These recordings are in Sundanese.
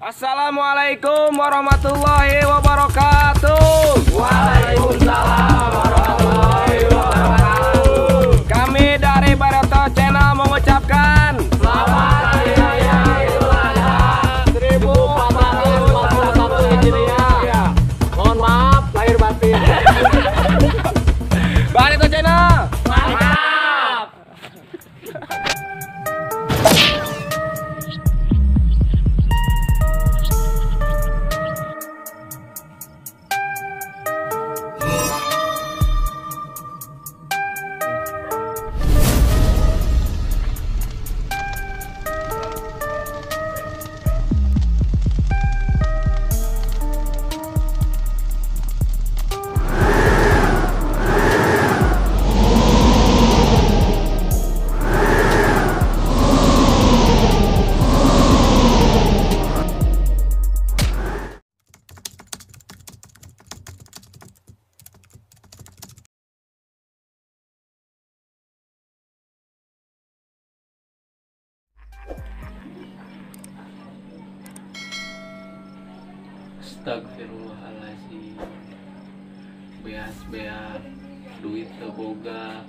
Assalamualaikum warahmatullahi wabarakatuh. Waalaikumsalam warahmatullahi wabarakatuh. Kami dari Barito Channel mengucapkan selamat Hari Raya Idul Adha 1441 Hijriah. Mohon maaf lahir batin. Barito Channel. Mantap. Astagfirullahaladzim. Beas-beas duit teu boga,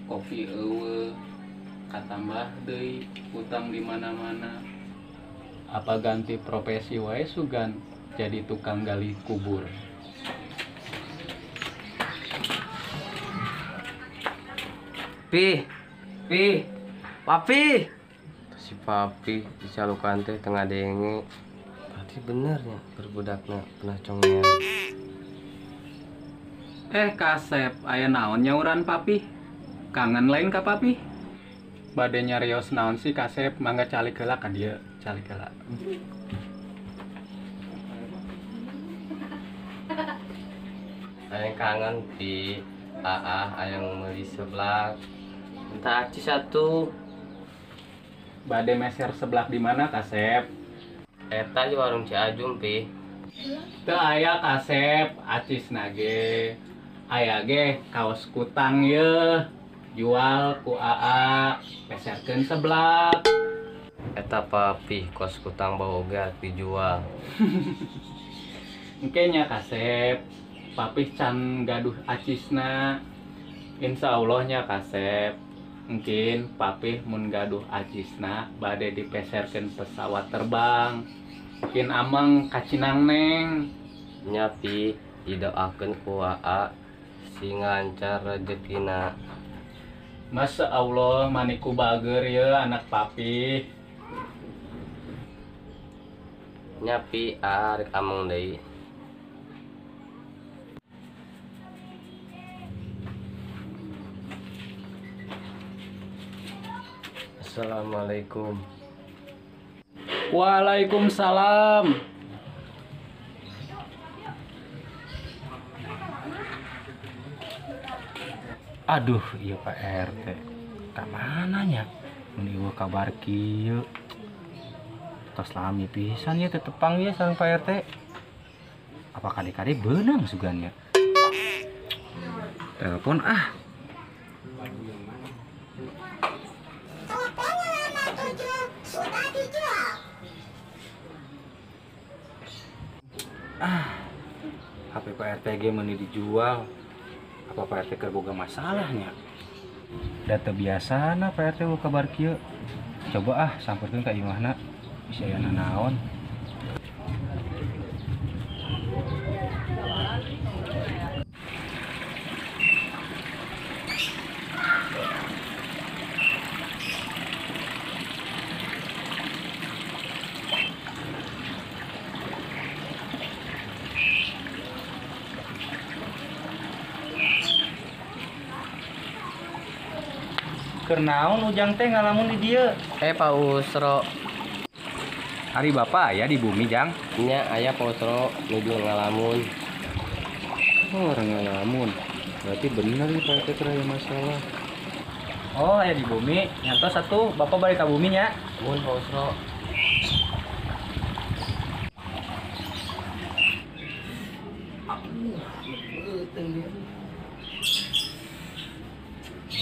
kopi eueuh, katambah deui utang di mana-mana. Apa ganti profesi wae sugan jadi tukang gali kubur. Pi, pi, papi. Si papi dicalukan teh tengah denge. Berarti bener ya berbudakna pernah congean. Kasep, aya naon nyauran papi? Kangen lain ka papi? Bade nyarios naon sih kasep, mangga calik heula ka dieu, calik heula. Ayang kangen pi, aa ayang meuli seblak. Entah aci satu. Bade meser seblak di mana kasep? Eta di warung Ciajum pi. Teu aya kasep, acis nage. Aya ge kaos kutang ye, jual ku aa, peserkeun seblak. Eta papi kaos kutang bau oge dijual. Engke nya kasep, papih can gaduh acisna. Insya Allah nya kasep. Mungkin papih mun gaduh acisna bade dipeserkeun pesawat terbang. Mungkin ameng kacinang neng. Nya pi, didoakeun ku aa sing lancar rezekina. Masya Allah maniku bager ye anak papih. Nya pi, aa rek ameng deui. Assalamualaikum. Waalaikumsalam. Aduh, iya Pak RT. Ka mana nya? Mun ieu kabar kieu. Tos lami pisan ya tetepang ya sareng Pak RT. Apa kade-kade beunang sugan nya? Telepon ah. Ah, HP Pak RT ge meuni dijual. Apa Pak RT keur boga masalahnya? Da teu biasana Pak RT wo kabar kieu. Coba ah samperkeun ka imahna, bisa aya nanaon. Keur naon ujang teh ngalamun di dieu? Pak Usro. Ari bapak aya di bumi jang? Nya aya Pak Usro nuju ngalamun. Oh, orang ngalamun. Berarti bener nih Pak RT aya masalah. Oh, aya di bumi. Nyantos satu, bapak balik ka bumi nya. Mun Pak Usro.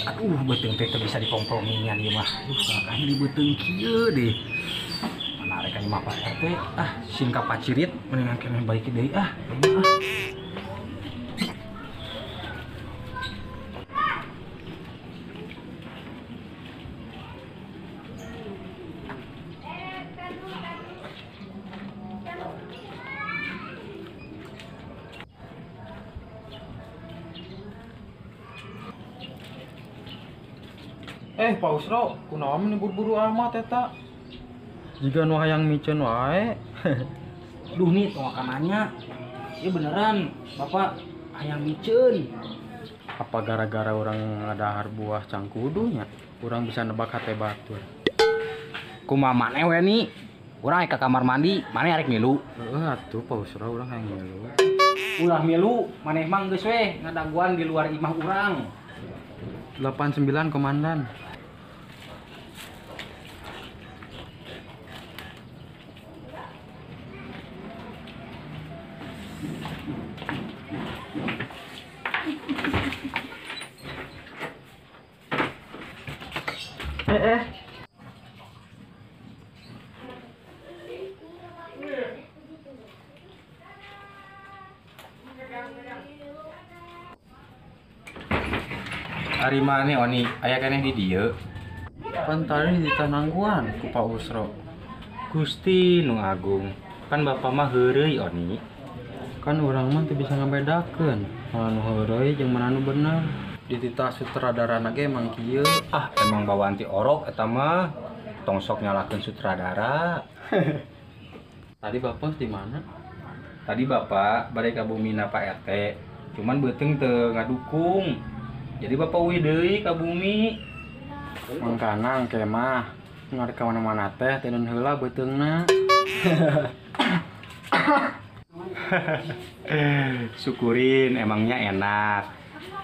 Aduh, beuteung teh teu bisa dikompromian ieu mah. Aduh, kakaknya di beuteung kieu deh. Menarik ka imah Pak RT. Ah, singkap pacirit mendingan keneh baik deui ah. Pak Usro, kunaon meni buru-buru amat eta? Jiga nu hayang miceun wae. Duh nih, tong nanya. Ieu beneran, Bapak hayang miceun. Apa gara-gara orang ngadahar buah cangkudunya, urang bisa nebak hate batur. Kumaha maneh we nih? Urang ka kamar mandi, maneh arek milu. Heeh atuh Pak Usro, urang hayang milu. Ulah milu, maneh mah geus we ngadaguan di luar imah urang. 89 komandan. Ari maneh Oni, aya keneh di dieu. Pan tadi ditanangguan ku Pak Usro. Gusti nu agung, pan bapak mah heureuy Oni. Kan urang mah teu bisa ngabedakeun mana nu heureuy jeung mana nu bener. Dititah sutradarana ge emang kieu. Ah, emang bawaan ti orok eta mah. Tong sok nyalahkeun sutradara. Tadi bapak di mana? Tadi bapak bade ka bumina Pak RT, cuman beuteung teu ngadukung. Jadi bapak uih deui ka bumi. Mangkana engke mah ngarek ka mana-mana teh tenun heula beuteungna. Syukurin emangnya enak.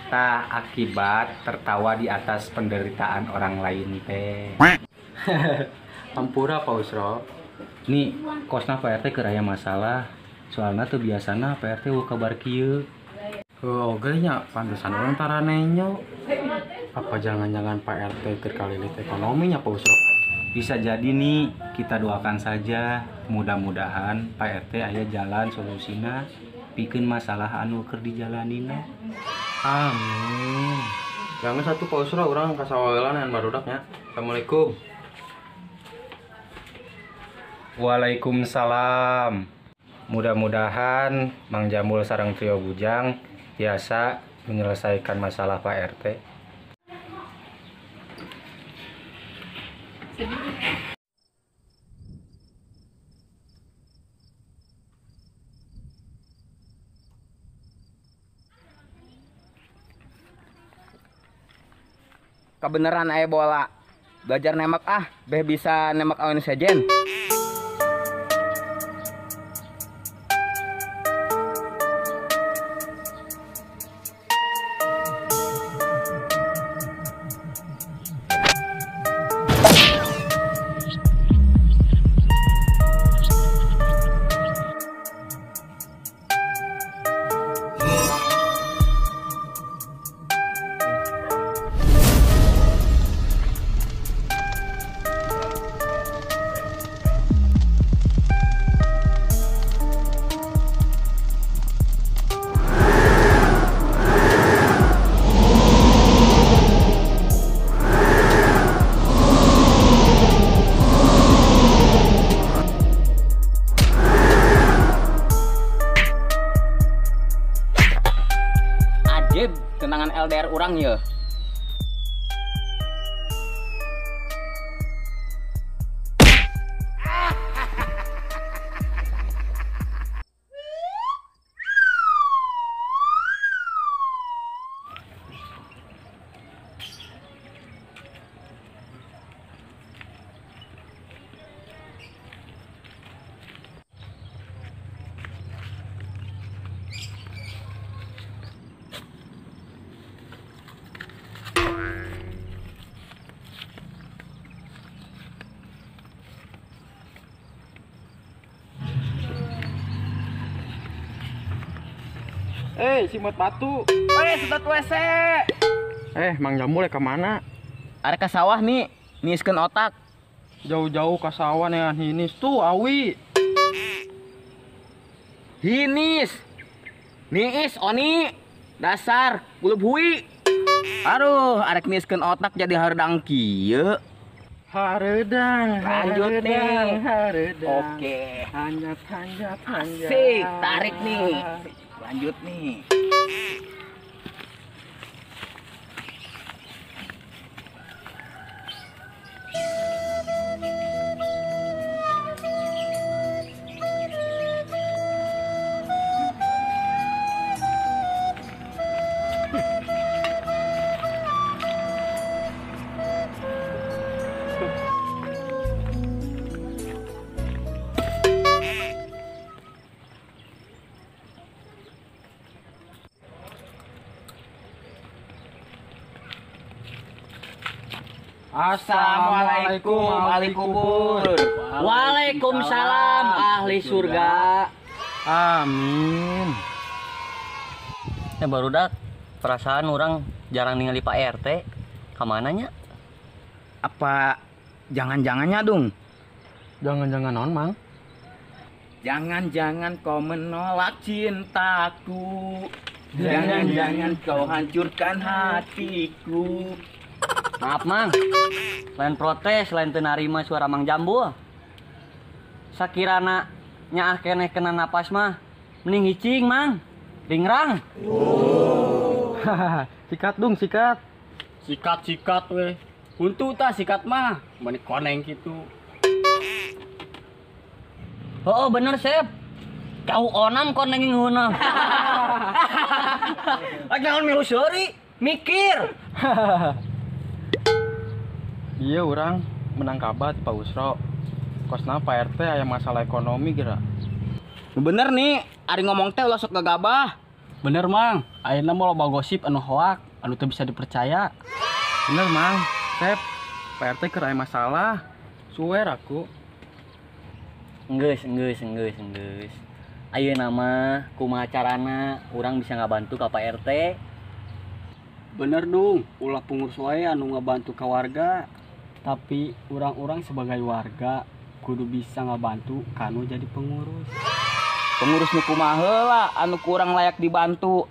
Tah akibat tertawa di atas penderitaan orang lain teh. Ampura Pak Usro. Nih, kosna Pak RT keur aya masalah. Soalna teu biasana Pak RT eueuh kabar kieu. Heuh oge nya pantesan urang tara nenyo. Apa jangan-jangan Pak RT keur kalilit ekonominya Pak Usro? Bisa jadi nih, kita doakan saja. Mudah-mudahan Pak RT aya jalan solusina pikeun masalah anu keur dijalanina. Amin. Jangan satu Pak Usro, urang ka sawah heula nean barudak nya. Assalamualaikum. Waalaikumsalam. Mudah-mudahan Mang Jambul sareng Trio Bujang biasa menyelesaikan masalah Pak RT. Kebeneran aya bola. Belajar nembak ah, beh bisa nembak awan sejen. Tenangan LDR urang ya. Simut batu. Sedot WC. Mang Jambul ka mana? Arek ka sawah nih, niiskeun otak. Jauh-jauh ka sawah neangan hinis tuh awi. Hinis. Niis oni. Dasar kulub hui. Aduh, arek niiskeun otak jadi hareudang kieu. Hareudang. Lanjut nih. Hareudang. Oke. Hanjat hanjat hanjat. Asik, tarik nih. Lanjut nih. Assalamualaikum ahli kubur. Waalaikumsalam ahli surga. Amin. Barudak perasaan orang jarang ningali Pak RT. Kamananya? Apa jangan-jangannya dong? Jangan-jangan non, Mang. Jangan-jangan kau menolak cintaku. Jangan-jangan kau hancurkan hatiku. Maaf, Mang. Lain protes, lain teu narima suara Mang Jambul. Sakirana nyaah keneh kena napas mah, mending hicing, Mang. Ringrang. Oh. Sikat dong, sikat. Sikat-sikat weh. Huntu tah sikat mah, meni koneng kitu. Oh, bener, Sep. Kau onam koneng ngeunah. Jangan milu seuri, mikir. Iya orang menang kabar Pak Usro. Kosna Pak RT aya masalah ekonomi kira. Bener nih, ari ngomong teh ulah sok gagabah. Bener, Mang. Ayeuna mah loba gosip anu hoak, anu teu bisa dipercaya. Bener, Mang. Sep, Pak RT keur aya masalah. Suwer aku. Enggeus, enggeus, enggeus, enggeus. Ayeuna mah kumaha carana urang bisa ngabantu ka Pak RT? Bener dong, ulah pengurus wae anu ngabantu ka warga. Tapi orang-orang sebagai warga kudu bisa ngabantu kanu jadi pengurus. Pengurus nu kumaha heula anu kurang layak dibantu.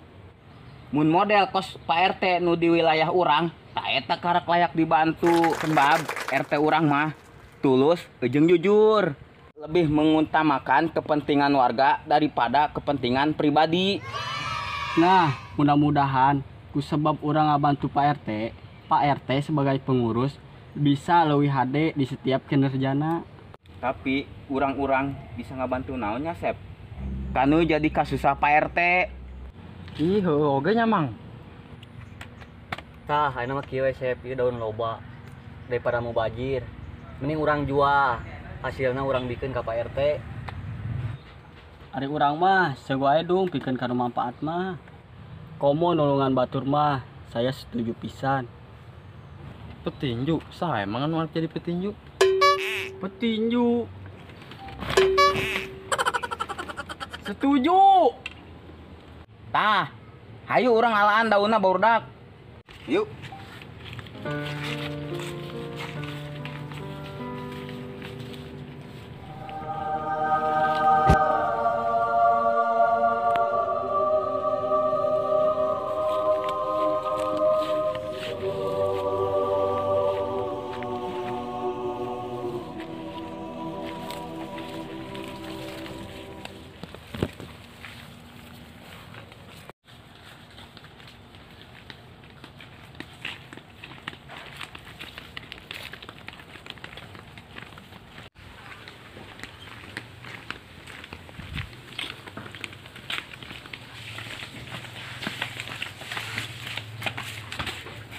Mun model kos Pak RT nu di wilayah urang, ta eta karak layak dibantu. Sebab RT urang mah tulus jeung jujur. Lebih mengutamakan kepentingan warga daripada kepentingan pribadi. Nah, mudah-mudahan ku sebab urang ngabantu Pak RT sebagai pengurus bisa leuwih hade di setiap kinerjana. Tapi urang-urang bisa ngabantu naonnya, Sep? Kanu jadi kasusah Pak RT. Ih, heueuh oge nya, Mang. Tah, ayeuna mah kieu we, Sep, ieu daun loba. Daripada mau bajir, mending urang jual. Hasilna urang bikeun ka Pak RT. Ari urang mah seug wae dung pikeun kana manfaat mah. Komo nolongan batur mah, saya setuju pisan. Petinju, saya emang anu jadi petinju. Petinju. Setuju. Tah, hayu urang alaan daunna barudak. Yuk.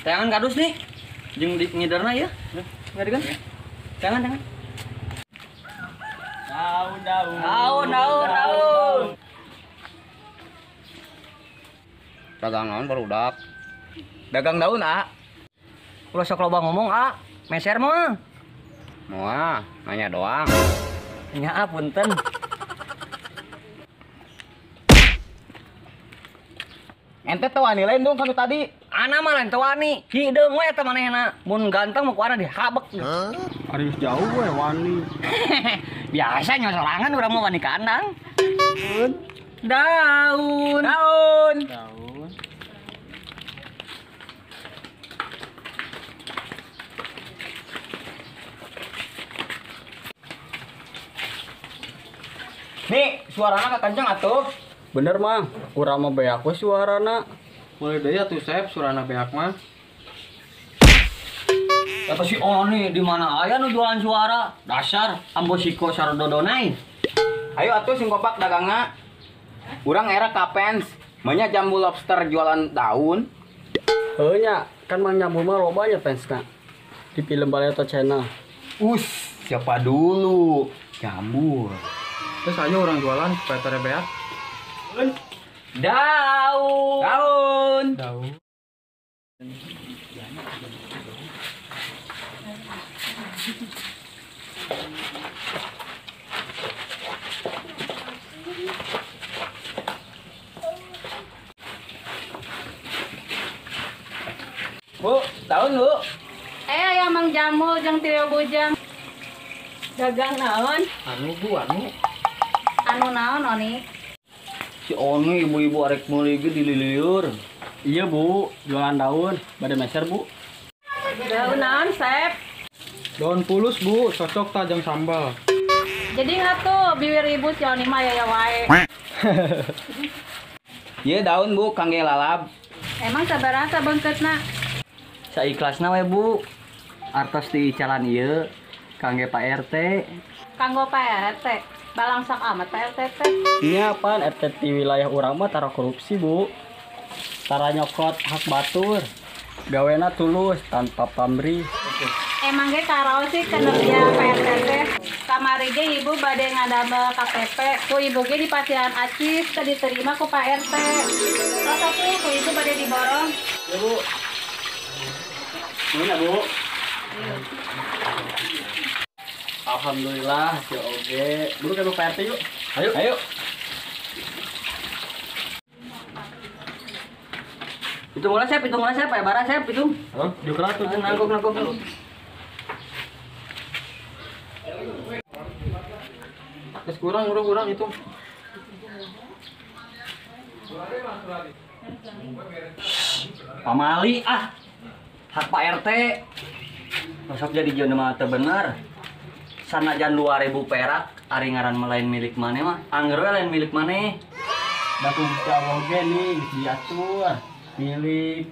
Tangan kadus nih. Jeung di ngiderna ya. Ngarieun. Tangan, tangan. Daun, daun. Daun, daun, daun. Dagang naon barudak? Dagang daun, ah. Ulah sok loba ngomong, ah. Meser mah. Moal, nanya doang. Nya ah, punten. Ente teu wani lain dong kanu tadi. Ana mah lain teu wani. Hideung we eta manehna. Mun ganteng mah ku ana dihabek. Ari geus jauh we wani. Biasa nyosorangan urang mah wani kandang. Daun. Daun. Daun. Nih, suarana kakenceng atuh. Bener Mang, urang mah beak we suarana. Mulai deui atuh Sep, suarana beak mah. Kata si Oni di mana aya nu jualan suara? Dasar ambo siko sarododonai. Ayo atuh sing kompak dagangna. Urang era ka fans, manya jambu lobster jualan daun. Heuh nya, kan Mang Jambul mah loba nya fansna. Di film Baleto Channel. Us, siapa dulu? Jambul. Terus ayo orang jualan supaya tara beak. Daun. Daun. Daun. Bu, daun Bu. Aya Mang Jambul jeung Trio Bujang. Dagang naon? Anu Bu, anu. Anu naon Oni? Si Oni ibu-ibu arek meuli ge dililiur. Iya Bu, jualan daun, bade meser Bu. Daun naon, Sep? Daun pulus Bu, cocok ta jeung sambal. Jadi ngatuh biwir ibu si Oni mah aya wae. Ieu daun Bu kangge lalab. Emang sabaraha sabeungkeutna? Saikhlasna we Bu. Artos diicalan ieu kangge Pak RT. Kanggo Pak RT. Balangsak amat Pak RT teh. Nya pan RT di wilayah urang mah tara korupsi Bu. Tara nyokot hak batur. Gawena tulus tanpa pamrih. Emang ge karaos sih kinerja Pak RT teh. Kamari ge ibu bade ngadamel KTP, ku ibu ge dipasihan acis teu diterima ku Pak RT. Tos atuh ku ibu bade diborong. Ya Bu. Nuhun ya Bu. Alhamdulillah hasil oge. Buru ke Pak RT yuk. Ayo. Ayo. Hitung ulah Sep, hitung ulah Sep, aya bara Sep, hitung. Hah? Diukur atuh. Nangkuk nangkuk. Terus kurang kurang itu. Pamali ah. Hak Pak RT. Masuk jadi jelema teu bener. Sanajan 2000 perak ari ngaran mah lain milik maneh mah. Angger we lain milik maneh. Da ku Gusti Allah ge nih geus diatur. Milik,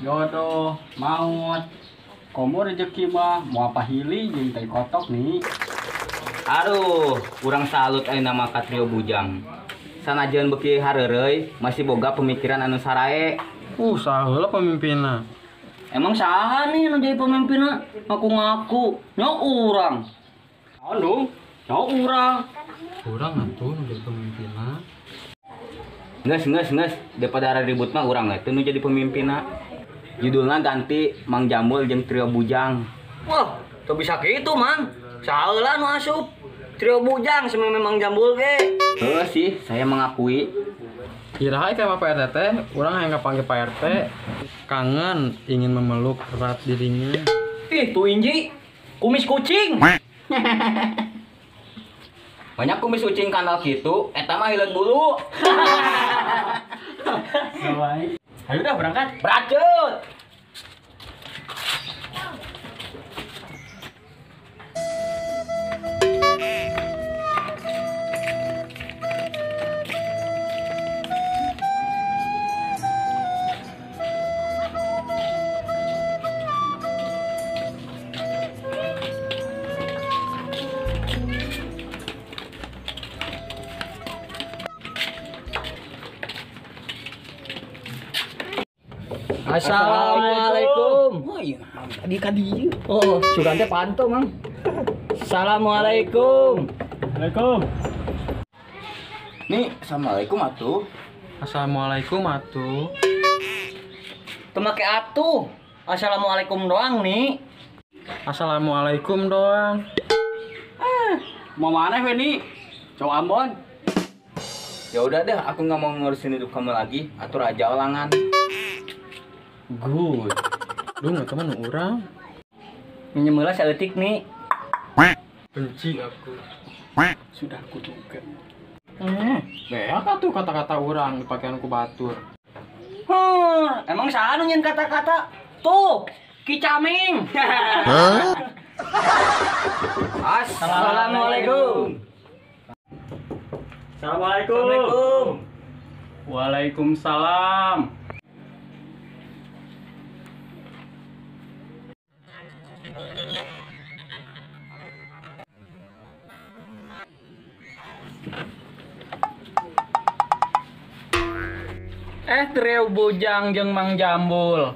jodoh, maut. Komo rezeki mah moal pahili jeung tai kotok nih. Aduh, urang salut ayeuna mah ka Trio Bujang. Sanajan beuki hareureuy, masih boga pemikiran anu sarae. Saheula pemimpinna. Emang saha nih nu jadi pemimpinna? Ngaku-ngaku. Nya urang. Naon dong? Nya urang. Urang atuh nu jadi pemimpinna. Geus geus geus, daripada ribut mah urang we teu nu jadi pemimpinna. Judulna ganti Mang Jambul jeung Trio Bujang. Wah, teu bisa kitu, Mang. Saheula nu asup. Trio Bujang sememe Mang Jambul ge. Heuh sih, saya mengakui. Iraha teh mah Pak RT teh, urang hayang kapanggih Pak RT. Kangen ingin memeluk erat dirinya. Ih, tuh Inji. Kumis kucing. Banyak kumis kucing kanal gitu, eta mah hileung bulu. Ayo udah berangkat. Beracun. Assalamualaikum. Oh iya, tadi kadi. Oh, sugan teh panto, Mang. Assalamualaikum. Assalamualaikum. Nih, assalamualaikum atuh. Assalamualaikum atuh. Teu make atuh. Assalamualaikum doang nih. Assalamualaikum doang. Mau mana we nih? Cowok Ambon. Ya udah deh, aku nggak mau ngurusin hidup kamu lagi. Atur aja ulangan. Good. Lu nggak teman orang. Minjem heula saeutik nih. Benci aku. Sudah aku duga. Beak atuh kata-kata orang dipakean ku batur. Emang saha nu nyeun kata-kata? Tuh, Ki Caming. Assalamualaikum. Assalamualaikum. Waalaikumsalam. Treu Bujang jeung Mang Jambul.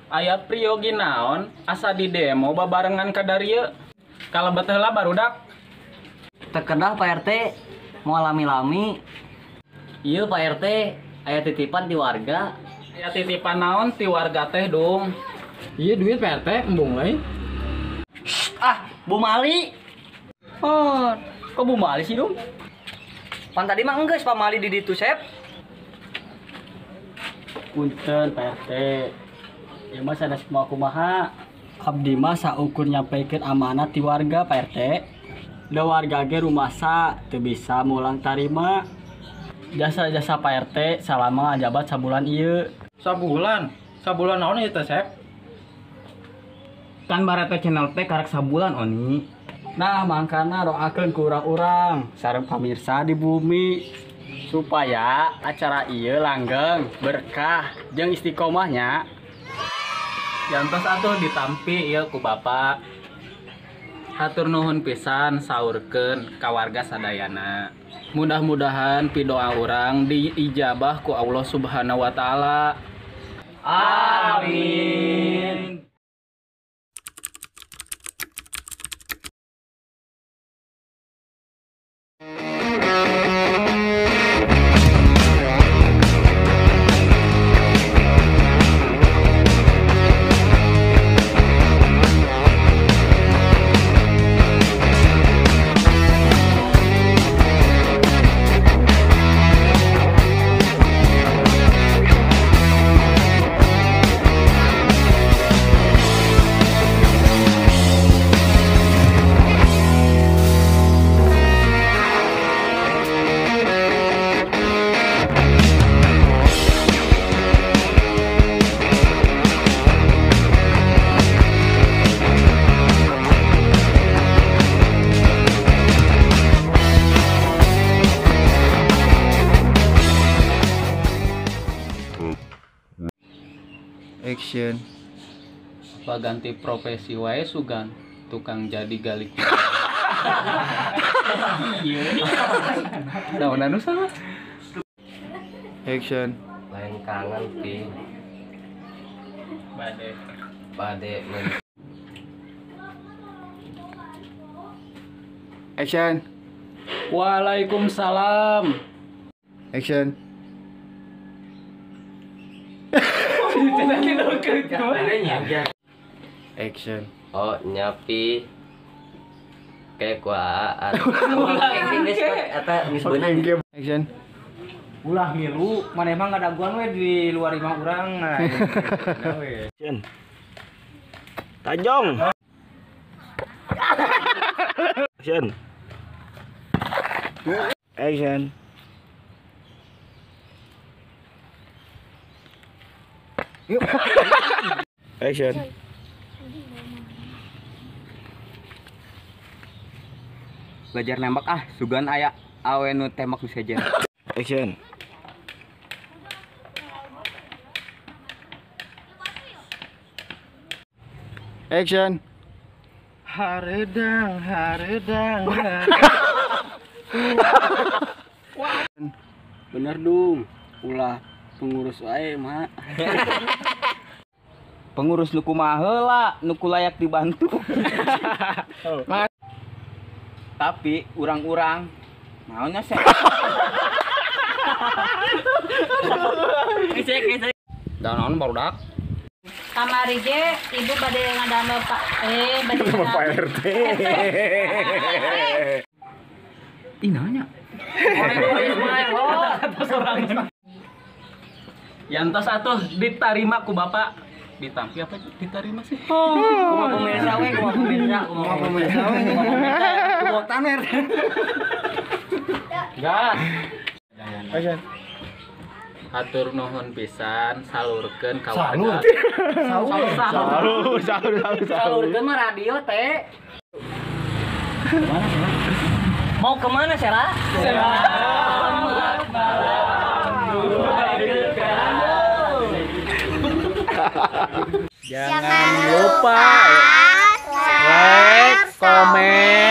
Aya priyogi naon asa di demo babarengan ka darieu. Kalebet heula barudak. Terkenal Pak RT mau lami-lami. Iya Pak RT, aya titipan ti warga. Aya titipan naon ti warga teh dong? Iya duit Pak RT embung lain. Ah, Bu Mali. Oh, kok Bu Mali sih dong? Pan tadi mah enggeus Pak Mali di ditu Sep. Punten Pak RT. Ya mah sanes kumaha kumaha. Abdi mah saukur nyampaikeun amanat ti warga Pak RT. Da warga ge rumasa teu bisa mulang tarima. Jasa-jasa Pak RT salama ngajabat sabulan ieu. Sabulan? Sabulan naon ieu teh Sep? Kan Barata Channel teh karak sabulan Oni. Nah, mangkana doakeun ku urang-urang sareng pamirsa di bumi supaya acara ieu langgeng, berkah jeung istiqomahnya. Jantos atuh ditampi ieu ku Bapak. Hatur nuhun pisan saurkeun ka warga sadayana. Mudah-mudahan pidoa urang diijabah ku Allah Subhanahu wa taala. Amin. Action. Apa ganti profesi wae sugan tukang jadi gali kubur. Iya. Naon anu sama? Action. Lain kangen pi. Bade. Bade. Action. Waalaikumsalam. Action. Action. Oh, nyapi kayak gua. Action. Ulah milu, mana emang ngadaguan we di luar imah urang. Nah, Action. Tanjong. Action. Action. Action. Belajar nembak ah, sugan aya awe nu tembak nu sejen. Action. Action. Haredang, haredang. Bener dong, ulah pengurus wae mah. Pengurus nu kumaha heula, nu ku layak dibantu. Tapi urang-urang naonnya sih. Dan naon barudak? Kamari ge ibu bade ngadamel Pak bade Pak RT. Ih nanya. Sorangan. Yantos atuh ditarima ku Bapak. Ditampi apa ditarima sih? Kumaha pemirsa we, kumaha pemirsa, kumaha pemirsa we, kumaha pemirsa. Kumaha taner. Gas. Action. Hatur nuhun pisan salurkeun ka warga. Salur. Salur, salur, salur. Salurkeun mah radio teh. Mau kemana, Sera? Selamat malam. Jangan lupa like, komen,